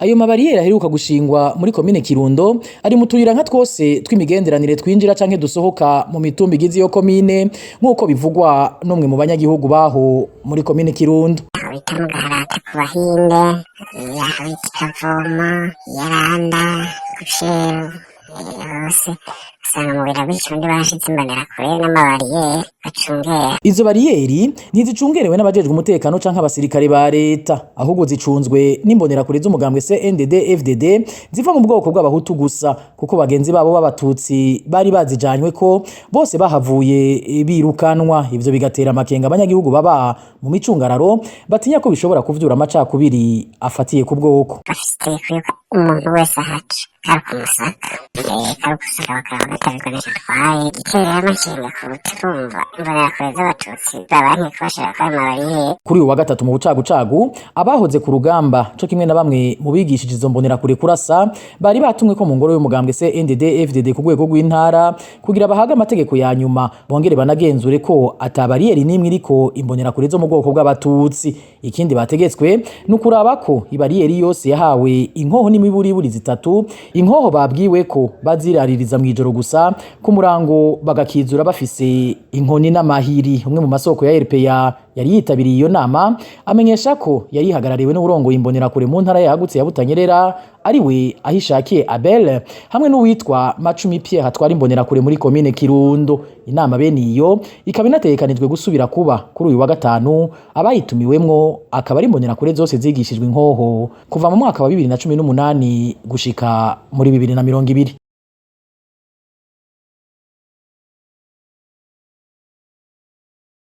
Ayo mabariyeri aheruka gushingwa muri komine Kirundo ari mu tuyira nka twose tw'imigenderanire twinjira canke dusohoka mu mitumba igize iyo komine, nk'uko bivugwa n'umwe mu banyagihugu baho muri komine Kirundo. Aho bita mu Gaharata ku Bahinde, aho bita Kavomo, Yaranda, ku Ceru, hose usanga mu biro b'ikirundi barashize imbonerakure n'amabariyeri bacungera. Izo bariyeri ntizicungerewe n'abajejwe umutekano canke abasirikare ba leta, ahubwo zicunzwe n'imbonerakure z'umugambwe CNDD FDD ziva mu bwoko bw'abahutu gusa, kuko bagenzi babo b'abatutsi bari bazijanywe ko bose bahavuye birukanwa. Ivyo bigatera amakenga abanyagihugu baba mu micungararo, batinya ko bishobora kuvyura amacakubiri afatiye ku bwoko. Bafise itegeko yuko umuntu wese ahaca kari kumusaka, kari gusaka bakaba batabikoresha atwaye gitera amakenga kuruta urumva imbonerakure z'abatutsi babankiye kubashira kuri ayo mabariyeri. Kuri uyu wa gatatu mu bucagucagu, abahoze ku rugamba co kimwe na bamwe mu bigishije izo mbonerakure kurasa bari batumwe ko mu ngoro y'umugambwe CNDD FDD ku rwego rw'intara kugira bahabwe amategeko ya nyuma, bongere banagenzure ko ata bariyeri n'imwe iriko imbonerakure zo mu bwoko bw'abatutsi. Ikindi bategetswe ni ukuraba ko ibariyeri yose yahawe inkoho n'imiburiburi zitatu, inkoho babwiwe ko baziraririza mw'ijoro gusa, ku murango bagakizura bafise inkoni n'amahiri. Umwe mu masoko ya RPA yari yitabiriye iyo nama amenyesha ko yari ihagarariwe n'uwurongoye imbonerakure mu ntara yagutse ya Butanyerera, ariwe Ahishakiye Abel, hamwe n'uwitwa Macumi Pierre atwara imbonerakure muri komine Kirundo. Inama bene iyo ikaba inategekanijwe gusubira kuba kuri uyu wa gatanu, abayitumiwemwo akaba ari imbonerakure zose zigishijwe inkoho kuva mu mwaka wa 2018 gushika muri 2020.